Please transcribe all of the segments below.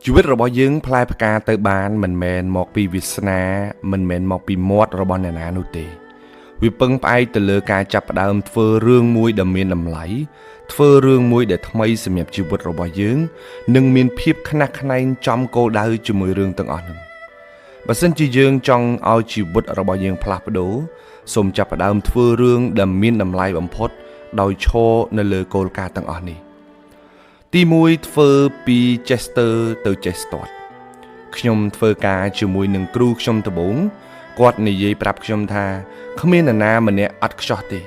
ជីវិតរបស់យើងផ្លែផ្កាទៅបានមិនមែនមកពីវាសនាមិនមែនមកពីមាត់របស់អ្នកណានោះទេវាពឹងផ្អែកទៅលើការចាប់ផ្ដើមធ្វើរឿងមួយដែលមានតម្លៃធ្វើរឿងមួយដែលថ្មីសម្រាប់ជីវិតរបស់យើងនិងមានភាពខ្នះខ្នែងចំគោលដៅជាមួយរឿងទាំងអស់នោះបើសិនជាយើងចង់ឲ្យជីវិតរបស់យើងផ្លាស់ប្ដូរសូមចាប់ផ្ដើមធ្វើរឿងដែលមានតម្លៃបំផុតដោយឈរនៅលើគោលការណ៍ទាំងអស់នេះទី1ធ្វើពី Chester ទៅ Chester ខ្ញុំធ្វើការជាមួយនឹងគ្រូខ្ញុំដំបូងគាត់និយាយប្រាប់ខ្ញុំថាគ្មាននរណាម្នាក់អត់ខ្ចោះទេ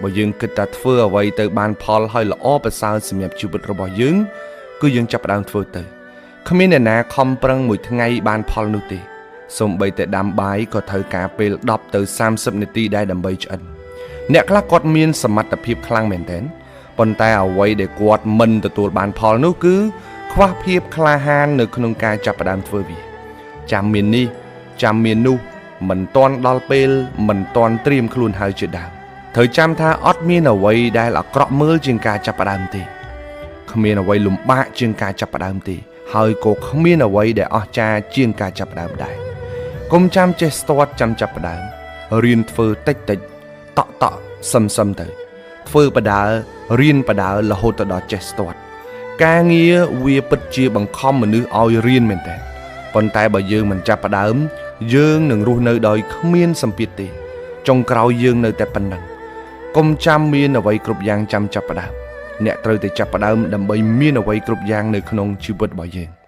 បើយើងគិតថាធ្វើអ្វីទៅបានផលហើយល្អប្រសើរសម្រាប់ជីវិតរបស់យើងគឺយើងចាប់ផ្ដើមធ្វើទៅគ្មានអ្នកណាខំប្រឹងមួយថ្ងៃបានផលនោះទេសូម្បីតែដាំបាយក៏ត្រូវការពេល10ទៅ30នាទីដែរដើម្បីឆ្អិនអ្នកខ្លះគាត់មានសមត្ថភាពខ្លាំងមែនទែនប៉ុន្តែអ្វីដែលគាត់មិនទទួលបានផលនោះគឺខ្វះភាពក្លាហាននៅក្នុងការចាប់ផ្ដើមធ្វើវាចាំមាននេះចាំមាននោះមិនទាន់ដល់ពេលមិនទាន់ត្រៀមខ្លួនហើយជាដើមត្រូវចាំថាអត់មានអ្វីដែលអាក្រក់មើលជាងការចាប់ផ្ដើមទេគ្មានអ្វីលំបាកជាងការចាប់ផ្ដើមទេហើយក៏គ្មានអ្វីដែលអស្ចារ្យជាងការចាប់ផ្ដើមដែរកុំចាំចេះស្ទាត់ចាំចាប់ផ្ដើមរៀនធ្វើតិចតិចតក់តក់សឹមសឹមទៅធ្វើបដារៀនបដារហូតទៅដល់ចេះស្ទាត់ការងារវាពិតជាបង្ខំមនុស្សឲ្យរៀនមែនតើប៉ុន្តែបើយើងមិនចាប់ផ្ដើមយើងនឹងរស់នៅដោយគ្មានសម្ពាធទេចុងក្រោយយើងនៅតែប៉ុណ្ណឹងកុំចាំមានអ្វីគ្រប់យ៉ាងចាំចាប់ផ្ដើមអ្នកត្រូវតែចាប់ផ្ដើមដើម្បីមានអ្វីគ្រប់យ៉ាងនៅក្នុងជីវិតរបស់យើង